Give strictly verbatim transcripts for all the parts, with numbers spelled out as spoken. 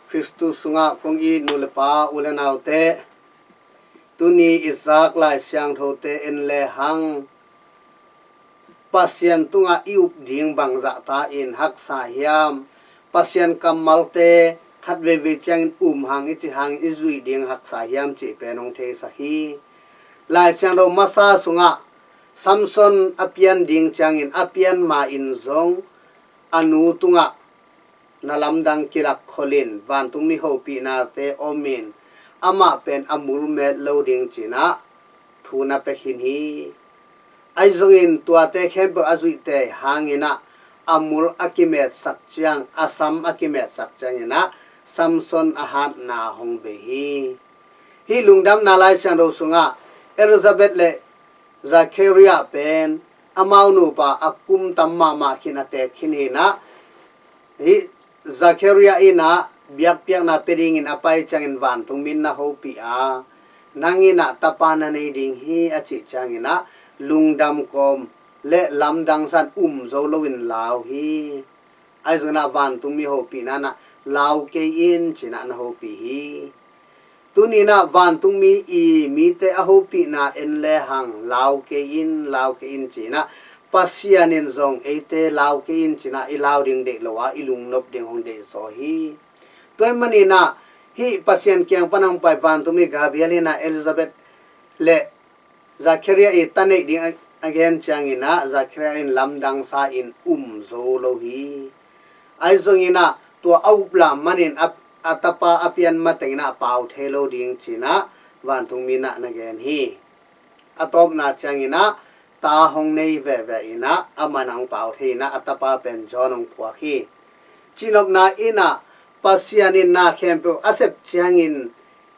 Khristu sungah kong it nu le pa, u le naute, tuni i zak Lai Siangthote en le hang, Pasian tungah i up ding bangzah ta in haksa hiam? Pasian kammalte khat veivei ciangin um hang i cih hangin i zuih ding haksa hiam cih pen hong theisak hi. Lai Siangtho masa sungah Samson a pian ding ciangin a pian ma in zong a nu tungah na lamdang kilak kholin vantungmi hopihnate omin amah pen a mul met lo ding cinah thu na pia khin hi. Ahi zongin tuate khempeuh a zuihte hanginah a mul a kimetsak ciang, a sam a kimetsak cianginah Samson a hatna hong bei hi. Hih lungdamna Lai Siangtho sungah Elizabeth le Zachariah pen amau nupa a kum tam mahmah khin a teek khin hinah, hih Zachariah innah biakpiakna pia dingin a pai ciangin vantungmi in na hopih a, nang innah tapa na nei ding hi a cih cianginah lungdam kawm le lamdang san um zo loin lau hi. Ahi zonginah vantungmi hopihna nah lau kei in cinah na hopih hi. Tuninah vantungmi i mite a hopihna en le hang lau kei in, lau kei in cinah Pasian in zong eite lau kei in cinah i lau ding deih lo a, i lungnop ding hong deih zaw hi. Tua ahih maninah hih Pasian kiang pan hong pai vantungmi Gabriel innah Elizabeth le Zachariah i ta neih ding a, a gen cianginah Zachariah in lamdang sa in um zo lo hi. Ahi zonginah tua a up lah manin a, a tapa a pian matenginah a pau thei lo ding cinah vantungmi innah na gen hi. A tawpna cianginah ta hong nei veve innah amah in hong pau thei innah a tapa pen John hong phuak hi. Cihnopna innah Pasian in na khempeuh a sep ciangin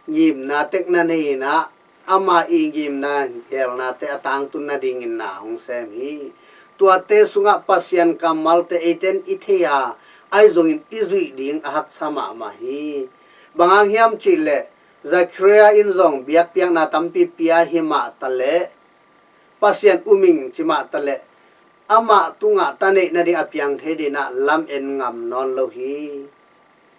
ngimna tek na nei innah ama i ngimna gelnate a tangtun nadingin na hong sem hi. Tuate sungah Pasian kammalte eiten i thei a, ahi zongin i zuih ding a haksa mahmah hi. Bang hang hiam cihleh Zachariah in zong biakpiakna tampi pia hi mah taleh, Pasian um ing ci mah taleh, amah tungah ta neih nading a piang thei dinah lam en ngam nawn lo hi.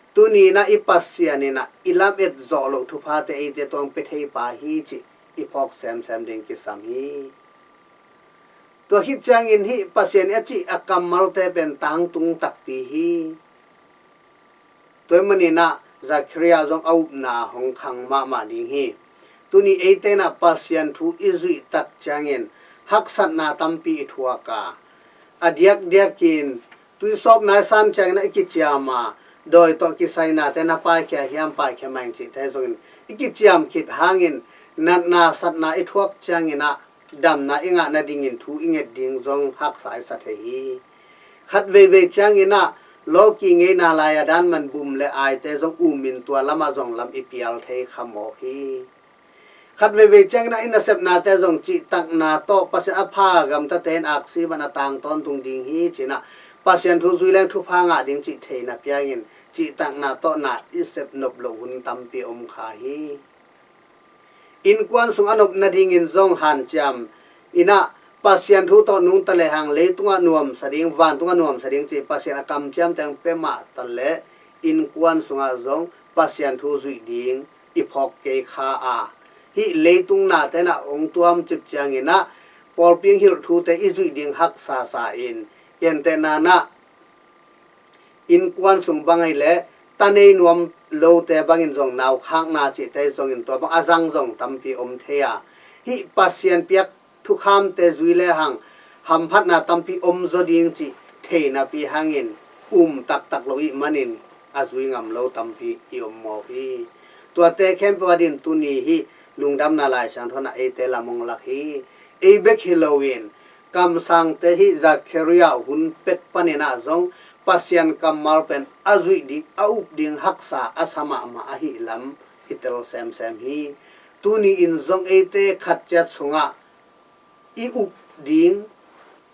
Tuninah i Pasian innah i lam et zawh loh thuphate eite tuang pia thei pa hi cih i phawk semsem ding kisam hi. Tua khit ciangin hih Pasian a cih a kammalte pen tangtung takpi hi. Tua ahih maninah Zachariah zong a upna hong khang mahmah ding hi. Tuni eite innah Pasian thu i zuih tak ciangin haksatna tampi i thuak a, a diakdiakin tuisawpna i san cianginah i kiciam a, dawi tawh kisainate na paikhia hiam, paikhia mah ing cihte zongin i kiciam khit hangin natna satna i thuak cianginah damna i ngah nadingin thu i nget ding zong haksa i sa thei hi. Khat veivei cianginah lawki ngeina lai-a dan man bum le aite zong umin tua lamah zong lam i pial thei kha mawk hi. Khat veivei cianginah i nasepnate zong cihtakna tawh Pasian a pha gamtate in aksi bang a tang tawntung ding hi cinah Pasian thu zui leng thupha ngah ding cih theina piangin cihtakna tawh na i sep nop loh hun tampi om kha hi. Innkuan sung a nop nadingin zong hanciam innah Pasian thu tawh nungta lehang leitungah nuamsa ding, vantungah nuamsa ding cih Pasian a kamciam teng pia mah taleh innkuan sungah zong Pasian thu zuih ding i phawk kei kha a, hih leitung nate nah hong tuamcip cianginah pawlpi hong hilh thute i zuih ding haksa sa in, gentehna nah innkuan sung bang ahih leh ta nei nuam lote bangin zong naukhakna cihte zongin tua bang a zang zong tampi om thei a, hih Pasian piak thukhamte zui lehang hamphatna tampi om zaw ding cih thei napi hangin um taktak lo ih manin a zui ngam lo tampi i om mawk hi. Tuate khempeuh a din tuni hih lungdamna Lai Siangtho nah eite lam hong lak hi. Ei bek hi loin kamsangte hih Zachariah hun pek paninah zong Pasian kammal pen a zuih ding, a up ding haksa a sa mahmah ahih lam i tel semsem hi. Tuni in zong eite khat ciat sungah i up ding,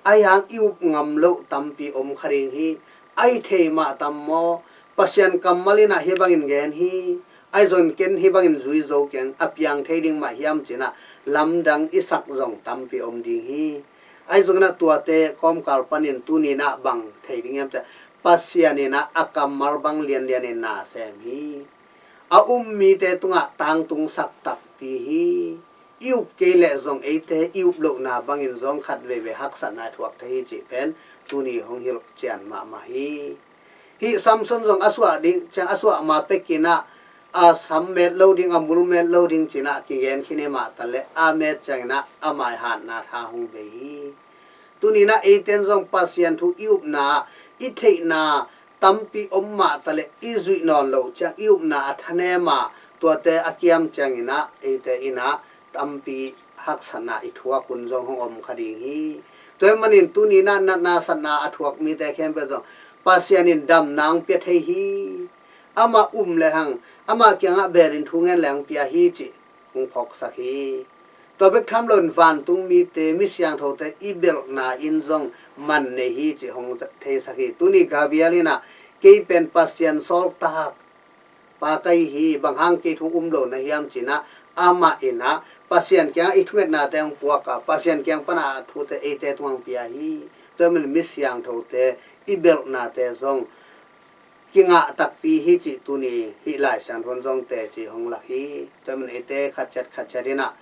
a hiang i up ngam loh tampi om kha ding hi. A i thei mah tam maw? Pasian kammal innah hih bangin gen hi. Ahi zongin ken hih bangin zui zo keng, a piang thei ding mah hiam cinah lamdang i sak zong tampi om ding hi. Ahi zonginah tuate kawmkal panin tuninah bang thei ding hiam ciah Pasian in ah a kammal bang lianlian in na sem hi. A um mite tungah tangtung sak takpi hi. I up kei leh zong eite i up lohna bangin zong khat veivei haksatna i thuak thei hi cih pen tuni hong hilh cian mahmah hi. Hih Samson zong a suah ding ciang a suah ma pekin ah a sam met lo ding, a mul met lo ding ci-in ah kigen khin hi mah taleh a met ciangin ah a maihatna tha hong bei hi. Tuni-in ah eite in zong Pasian thu i upna, i theihna tampi om mah taleh i zuih nawn loh ciang i upna a thanem a, tuate a kiam ciangin ah eite in ah tampi haksatna i thuak hun zong hong om kha ding hi. Tua ahih manin tuni-in ah natna satna a thuak mite khempeuh zong Pasian in damna hong pia thei hi. Amah um lehang amah kiangah belin thu ngen leh hong pia hi cih hong phawksak hi. Tua bek tham loin vantung mite, mi siangthote i belhna in zong man nei hi cih hong theisak hi. Tuni Gabriel in ah kei pen Pasian sawltak pa ka hi hi, bang hang kei thu um lo na hiam ci-in ah amah in ah Pasian kiangah i thungetnate hong puak a, Pasian kiang pan a thute eite tungah hong pia hi. Tua ahih manin mi siangthote i belhnate zong kingah takpi hi cih tuni hih Lai Siangtho in zong teci hong lak hi. Tua ahih manin eite khat ciat khat ciat in ah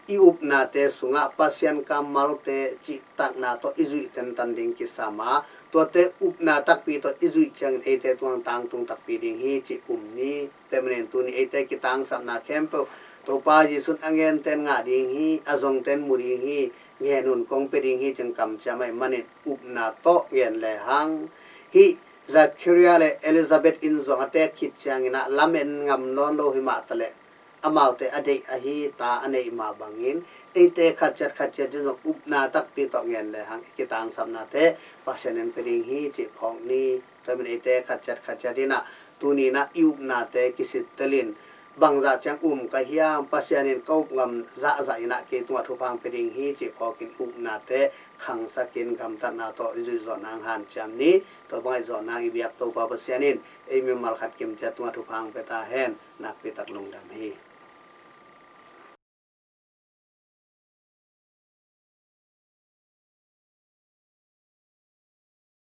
i upnate sungah Pasian kammalte cihtakna tawh i zuih tentan ding kisam a, tuate upna takpi tawh i zuih ciangin eite tungah tangtung takpi ding hi cih um ni. Tua ahih manin tuni eite kitangsapna khempeuh Topa Jesu in a ngente in ngah ding hi, a zongte in mu ding hi, ngen un, kong pia ding hi cih kamciam ahih manin upna tawh ngen lehang, hih Zakaria le Elizabeth in zong a teek khit ciangin ah lamen ngam nawn lo hi mah taleh amaute a deih ahi ta a neih mah bangin eite khat ciat khat ciat in zong upna takpi tawh ngen lehang i kitangsapnate Pasian in pia ding hi cih phawk ni. Tua ahih manin eite khat ciat khat ciat in ah tuni-in ah i upnate kisittelin, bangzah ciang um ka hiam, Pasian in ka up ngam zahzah in ah kei tungah thupha hong pia ding hi cih phawkin i upnate khangsakin gamtatna tawh i zuih zawh nang hanciam ni. Tua bangah i zawh nang i biak Topa Pasian in ei mimal khat kimciat tungah thupha hong pia ta hen. Nakpi tak lungdam hi.